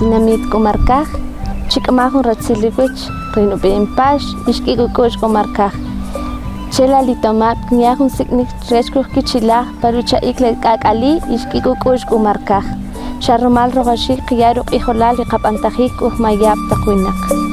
Tinamit K'umarkaj, chik'ama jun ratzil iwech, ri nub'i' in Pax, ixk'ik uk'u'x K'umarkaj. Che la alitomab' kinya jun sik'nik rech kujkichilaj pa rucha'ik le k'ak'ali ixk'ik uk'u'x K'umarkaj, xa rumal rojoxik qya ruq'ijolal ri qab'antajik uj mayab' taq winaq.